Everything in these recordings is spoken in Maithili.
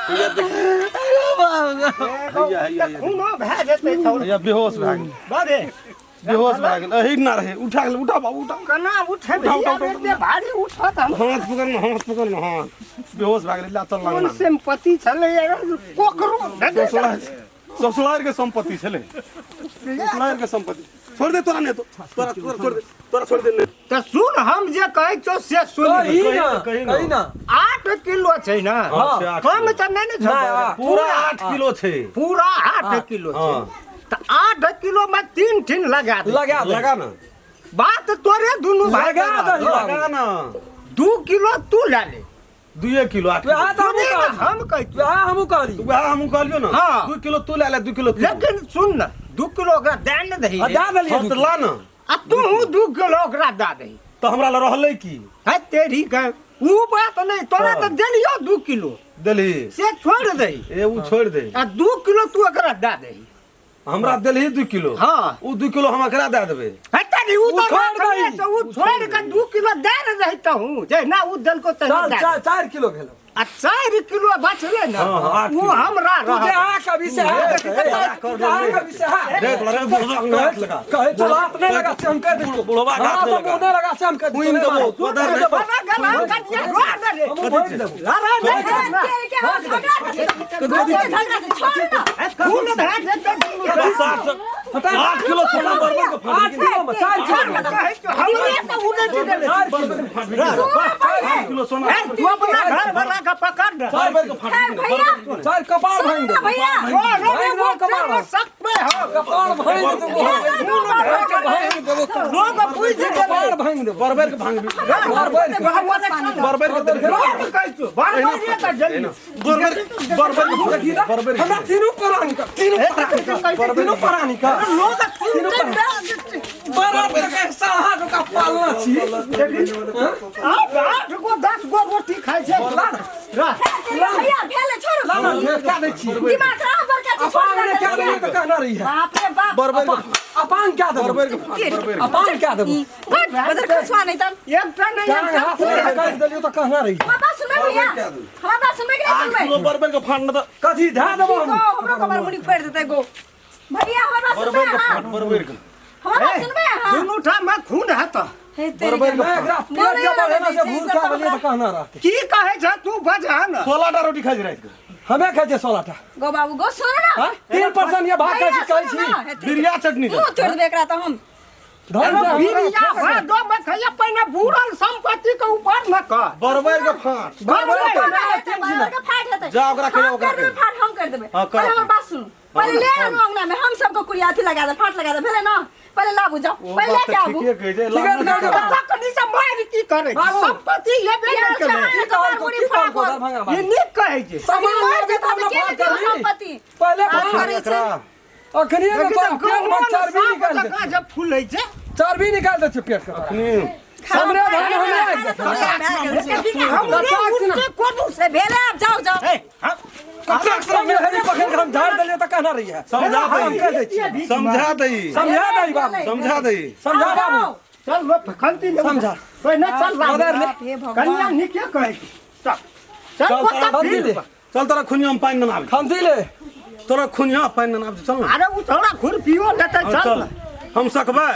हैया देख, हैया हैया हैया। खूनो भए जेतै छौड़ा। हैया बेहोश भए गेल। बड़े बेहोश भए गेल, एही ना रहे। उठा गेल, उठा बाबू, उठा। केना उठेबै? उठा, उठा, उठा। एते भारी उठत हम? हाथ पकड़ ने, हाथ पकड़ ने, हाथ। बेहोश भए गेलै, ला चल कोन लगना। सम्पत्ति छलै कोकरो? ससुराल, ससुराल के संपत्ति छलै, ससुराल के संपत्ति। छोड़ दे तोरा, नहीं तो तोरा, तोरा छोड़ दे, तोरा छोड़ दे नहीं। तऽ सुन, हम जे कहै छौ से सुन। कही ना। कही ना। कही ना। 8 किलो छै ने? हाँ, छै 8 कम किलो। तऽ नहि ने नहि, छै? पूरा 8 किलो छै। पूरा 8 किलो छै। हाँ। तऽ 8 किलो मे 3 ठिन लगा दे। लगा दे। लगा ना। बात तोरे दुनू भाई लगा के दही। रहतौ। लगा ना। 2 किलो तू लए ले। 2 किलो, 8 वएह किलो। तऽ हमहूँ सुनी ने, कहली। हम कहै छियौ। वएह हमहूँ कहली। वएह हमहूँ कहलियौ ने। हाँ। 2 किलो तू लए ले, 2 किलो तू। लेकिन सुन ने, 2 किलो ओकरा दए ने दही। आ, दए देलियै। हाँ, 2 तऽ किलो। ला ना। आ तू 2 किलो ओकरा दए दही। तऽ हमरा लग रहलै की? है तेरी के, ऊ बात नहीं, तोरा हाँ। तऽ देलियौ 2 किलो। देलही। से छोड़ दही। ए, उ छोड़ दे। आ 2 किलो तू ओकरा दए दही। हमरा देलही 2 किलो। हाँ। उ 2 किलो हम एकरा दए देबै। है तेरी, ऊ ऊ तऽ छोड़ राखने दही। छै, ऊ छोड़ के 2 किलो दए ने दही तहूँ, जहिना ऊ देलको तहिना चल दए चार दही। 4 किलो भेलो। आ 4 किलो बचलै ने? हाँ, हाँ, 8 ऊ किलो। हमरा तू जे रह आ कभी से आ ए, कर दे, आ कभी से आ। रे तोरा रे, बुढ़वा के हाथ लगा। कहे तो हाथ नहीं लगा से हम कह दे। बुढ़वा के हाथ हाँ, नहीं तो लगा। मुंह नहीं लगा से हम कह दे। खुइन देबो, पदर नहीं। बड़ा गला कनिया रोआ दे रे। हम भोग देबो। लड़ा नहीं करना। तेरे के हम झगड़ा कथी, झगड़ा कथी? छोड़ ना। खून भए जेतै दुनू। 8 किलो सोना बरबर के फाटि 8 किलो में 4 किलो। कहै छियौ, हमरे तऽ उलटि गेलै। 4 किलो। 8 किलो सोना। हे, तू अपना घर वाला के पकड़ ने। बरबर के फाटि खैर भैया। चार कपार सुन भांग ना देबो। भैया। रो रो रे, वो कपार। तेरो शक में हो। कपार भांग देबो, भांग देबो। लोग बुझि गेलै। कपार भांग देबो। बरबर के भांग बरबर के। बरबर के देबो। लोग कहै छियौ, बरबर के तऽ जल्दी। बरबर, बरबर के देखी ना, बरबर के। हमरा तीनू प्राणी का, तीनू प्राणी का, तीनू प्राणी का लोग सुनते बराबर के साहा का पालना छी। आठ आठ गो 10 गो रोटी खाइ छै। ला ना। रह। भैया, भेलै, छोड़ू। ला ना, ढेर क्या दै छी? दिमाग खराब बड़का छै, छोड़ अपांग ना। ने क्या देलियै तऽ कहना रही है। बाप रे बाप। बरबर के। अपांग क्या देबो? बरबर के फाट, बरबर के। अपांग क्या देबो? बड़ बजर खसुआ नहीं तब। एकटा नहि, टांग एकटा। हाथ में काटि देलियै तऽ कहना रही है। हमरा बात सुनबै भैया? हमरा बात सुनबै कि नहीं आठ सुनबै? किलो बरबर के फाट न तऽ कथी धए देबो हम? गो हमरो कमर मुड़ी फोड़ि देतै गो। भैया, हमर बात सुनबै बरबर के अहाँ? फाट, बरबर के। हमर बात सुनबै अहाँ? दुनू ठाम खून हेत। हे तेरी बरबर के। के। मैं एकरा पेट के बढ़ेला से भूल खा देलियै तऽ कहना रहतै। की कहै छ तू? बजह ने। 16 टा रोटी खाइ छै राति के। हमे खाइ छियै 16 टा। गो बाबू गो, सुन ना। हाँ? 3% ये भात खाइ छी, भैया, कहै सुन छी। ना, हे तेरी के। बिरिया चटनी मुँह तोड़ि देबै एकरा तऽ हम। धन जे हमरा बिरिया भादो में खैया, पहिने बुढ़ल संपत्ति के ऊपर न कर। बरबर के फाट। बरबर के बरबर नहि, हेतै, तीन बरबर के फाट हेतै। जा, ओकरा कहियौ, हम ओकरा कर देबै कहियौ। फाट, हम कर देबै। हाँ, कर। पहिले हमर बात सुनू। पहिले ले आनू अंगना में, हम सबके कुड़िया अथी लगा दे, फाट लगा दे, भेलै ना? पहिले लाबू, जाओ। ओ पहिले बात लेके तऽ आबू। ठीके कहै छै। ठीके तऽ कहै छै। तखनी से मारि की करै छै? बाबू। संपत्ति लेबे यार, नहि केलै। चाहे की कहलको, मुड़ी की कहलको फाड़बो। दरभंगा ई बाली? नीक कहै छै। सामान मरि लेबी जेतौ तब तऽ ने के फाट लेतै करबी। संपत्ति? पहिले बात फाट। करै छै। अखनी ने देखी तोरा तऽ पेट में गहुँम चर्बी साफ निकालि जकाँ देतौ। जब फूलै छै। चर्बी निकालि दै छै पेट के तोरा। अखनी हमरे धान हमरे आबि जेतौ। हमरे उठते कोनो से भेलै, आब जाओ जाओ। हे, हम ककरा सामने हेरी पकड़ के हम झाड़ देलियै तऽ कहना रही है। समझा हम दही। कह दै छियै। समझा दही। समझा दही बाबू। समझा दही। समझा बाबू। चल लो, खंती ले। समझा। पहिने चल ला। मदर ले। हे भगवान। कनिया नीके कहै छै। चल चल। चल ओतऽ तोरा खंती ले। चल, तोरा खुनिया में पानि ननाबै। खंती ले। तोरा खुनिया पानि ननाबै, चल ना। अरे, उ थोड़ा खुरपियो लेतै। हाँ, चल चल। ना। हम सकबै?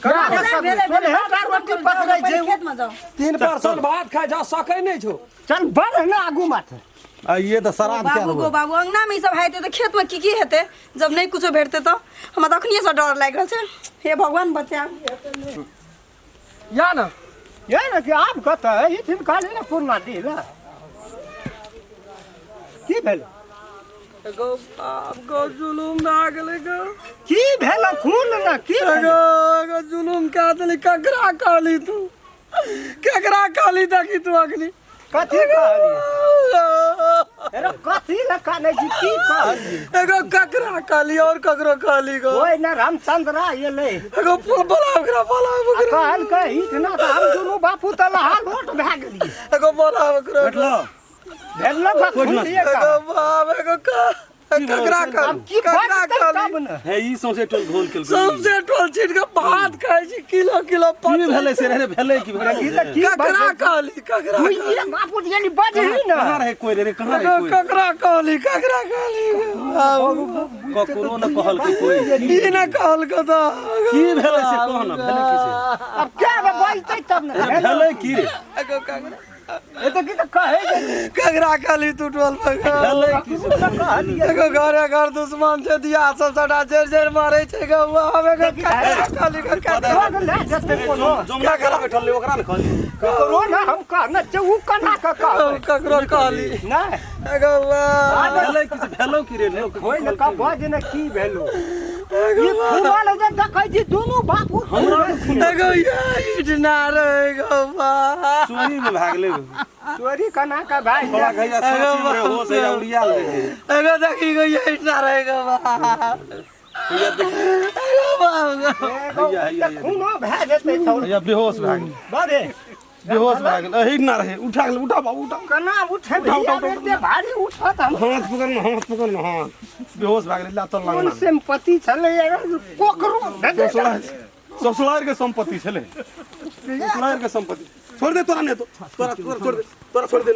कना भेलै, भेलै, भेलै। 16 टा रोटी पकड़ै छै उ। खेत में जाओ। 3% भात खाइ जा सकै नहि छौ। चल, बढ़ ने आगू माथे। आ ये तऽ शराब क्या बाबू गो बाबू, अंगना में ई सब हेतै तऽ खेत में की की हेतै? जब नहि कुछो भेटतै तऽ हमरा तऽ अखनिये से डर लागि रहल छै। हे भगवान, बचा। या ना। ये ने कि आब कतऽ ई दिन कहली ने पुरना दिल की भेल? गो बाप गो, जुलुम भए गेलै गो। की भेल? खून ने की भेल? गो गो, जुलुम कए देली। ककरा कहली तू? केकरा कहली? देखी तू अखनी। कथी कहलियै? अरे, कथी लए कानै छी? की कहलियै? एगो ककरा कहली और ककरो कहली गो? ओहि ने रामचंद्र एलै। एगो बोला ओकरा, बोला आ ओकरा। कहलकै इतना तऽ हम दुनू बापू तऽ लहालोट भए गेलियै। एगो बोला ओकरा। बैठलो। भेलक कोइ ना। खुलिए। एगो बाप, एगो का ककरा आब की ककरा बाजतै कहली तब ने हे ई सौंसे टोल घोल केलकै। सबसे टोल छीट के भात खाइ छी किलो किलो की पत्ती। भेलै से रे भेलै की भेलै ई तऽ की ककरा कहली ककरा बुझिए बापू यानी बजही ने कहाँ रहे कोई रे कहाँ रहे कोई ककरा कहली ककरा कहली ककरो न कहलकै कोई ई न कहलको तऽ की भेलै से कह न भेलै की से अब क्या बे बजतै तब ने अरे भेलै की रे एगो ककरा ए तऽ की तऽ कहै जे ककरा कहली तू टोल पर भेलै की से कहलियै एगो घरे घर दुश्मन छै दिया सब सबटा जरि जरि मारै छै गौ हम एगो ककरा कहली ककरा लग ले जेतै कोनो जमुना करा बैठल रहे ओकरा ने कहली ककरो ने हम कहने छै उ केना के कहबै ककरो कहली नहि एगो भेलै की से भेलौ की रे लोक होय ने कह बज ने की भेलो ई फूलल जे देखै छी दुनू बापू हमरा एगो इतना रे गौ चोरी में भागले चोरी केना के भाई थोड़ा घैया साची में होश है उड़िया ले एगो देखी गो इतना रे गौ भैया देख एगो हैया, हैया, तऽ खूनो भए जेतै थोड़ा भैया बेहोश भए गेल बरे बेहोश भए गेल एही ना रहे उठा गेल उठा बाबू उठा केना उठे उठा, उठा, उठा। एते भारी उठत हम हाथ पकड़ ना हाथ पकड़ ना हाथ बेहोश भए गेल ला चल कोन लगना सिम्पति छलै कोकरो ससुराल ससुराल के संपत्ति छलै ससुराल के संपत्ति छोड़ दे तोरा नहीं तो तोरा तोरा छोड़ दे तोरा छोड़ दे।